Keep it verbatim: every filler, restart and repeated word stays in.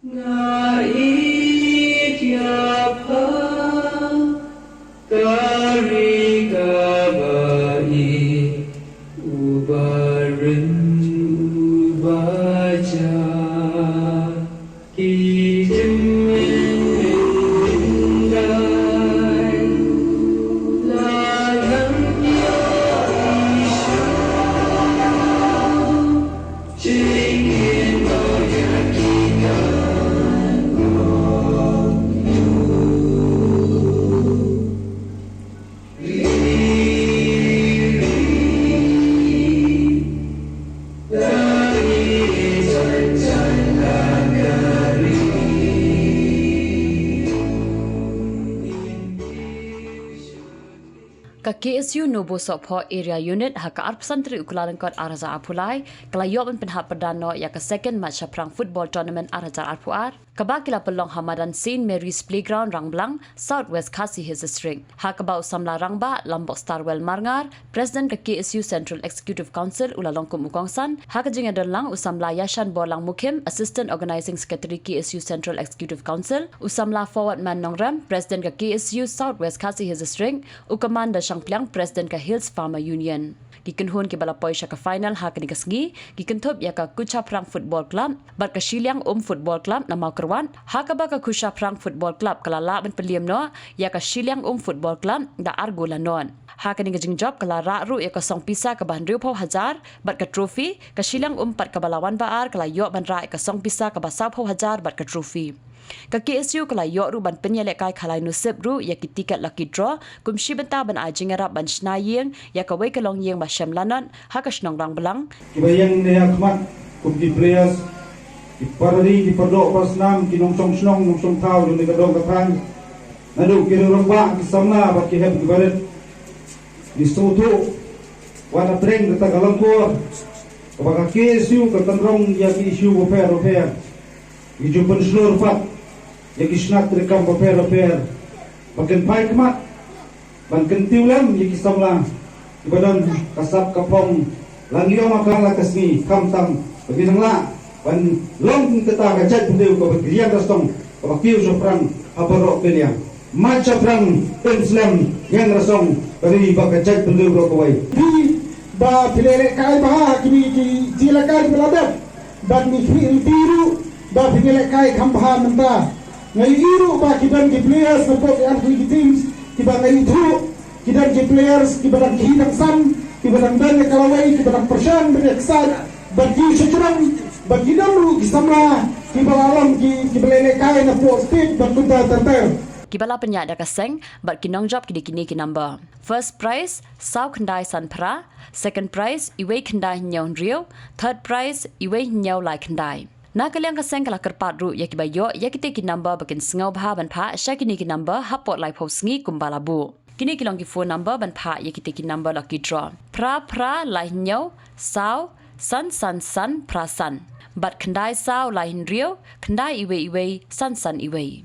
Nga ïeit ïa pha, ka ri kaba ïeit, uba rim uba jah. Ki jingmyntoi la lam ïa ki sha. Ka K S U Nobo Sohphoh Area Unit ha ka arphew san tarik u Kyllalyngkot ar hajar arphew lai ka la ïoh ban pynhap pyrdan noh ïa ka Second Mat Shaphrang Football Tournament ar hajar arphew ar, kaba ki la pynlong ha madan Saint Mary's Playground, Rangblang, South West Khasi Hills District. Ha kaba u samla rangbah Lambok Starwell Marngar, President ka K S U Central Executive Council u la long kum u kongsan, ha ka jingïadon lang u samla Yashan Borlang Mukhim, Assistant Organising Secretary K S U Central Executive Council, u samla Forward Man Nongrem, President ka K S U South West Khasi Hills District, u Kaman Da Shangpliang, President ka Hills Farmer Union. Ki kynhun kiba la poi sha ka final ha kane ka sngi ki kynthup ïa ka Kuchaphrang Football Club bad ka Shilliang Um Football Club na Mawkyrwat, ha kaba ka Kuchaphrang Football Club ka la lah ban pynliem noh ïa ka Shilliang Um Football Club da ar gol la nod. Ha kane ka jingjop ka la rah ruh ïa ka song pisa kaba hynriewphew hajar bad ka trophy, ka Shilliang Um pat kaba la wan ba ar ka la ïoh ban rah ïa ka song pisa kaba sawphew hajar bad ka trophy. Ka K S U ka la ïoh ruh ban pynïalehkai khalai nusip ruh ïa ki tiket lucky draw kum shi bynta ban ai jingïarap ban shna ïing ïa kawei ka longïing ba shem lanot ha ka shnong Rangblang. Kiba ïeng na ïa khmat kum ki players, ki parari, ki pardoh parsnam, ki nongshong shnong, nongshong thaw jong ka dong ka thaiñ, naduh ki rangbah, ki samla bad ki hep ki barit. Ngi sngewthuh wat la pyrshang kata ka lyngkor kaba ka K S U ka tynrong ïa ki issue bapher bapher. Ngi ju pynshlur pat ïa ki shnat treikam bapher bapher ba kin phai khmat ban kyntiew lem ïa ki samla kiba don ka sap ka phong. La ngi ong ha ka la ka sngi khamtam ba ngi nang lah ban long kata ka jaitbynriew kaba kyrïang rasong kaba kiew shaphrang ha baroh ka liang. Mat shaphrang, im slem, ïeng rasong ka ri bad ka jaitbynriew baroh kawei. Phi ba phi leh lehkai bha ha kine ki jingïalehkai kiba la dep bad ngi khmih lynti ruh ba phi lehkai kham bha mynta. Nga ïohi ruh ba ki don ki players na pdeng ki artylli ki teams kiba nga ithuh ki don ki players kiba dang khie dang san, kiba dang don ïa ka lawei, kiba dang pyrshang ban ïaksaid bad ki sha jrong, bad ki don ruh ki samla kiba la long ki, kiba leh lehkai na pdeng state bad kumta ter ter. Kiba la pynïaid da ka seng bad ki nongjop ki dei kine ki number: first prize saw khyndai san phra, second prize iwei khyndai hynñiew hynriew, third prize iwei hynñiew lai khyndai. Na ka liang ka seng ka la kyrpad ruh ïa kiba ïoh ïa kitei ki number ba kin sngewbha ban phah sha kine ki number hapoh laiphew sngi kumba la buh. Kine ki long ki phone number ban phah ïa kitei ki number lucky draw: phra phra lai hynñiew saw san san san phra san, bad khyndai saw lai hynriew khyndai iwei iwei san san iwei.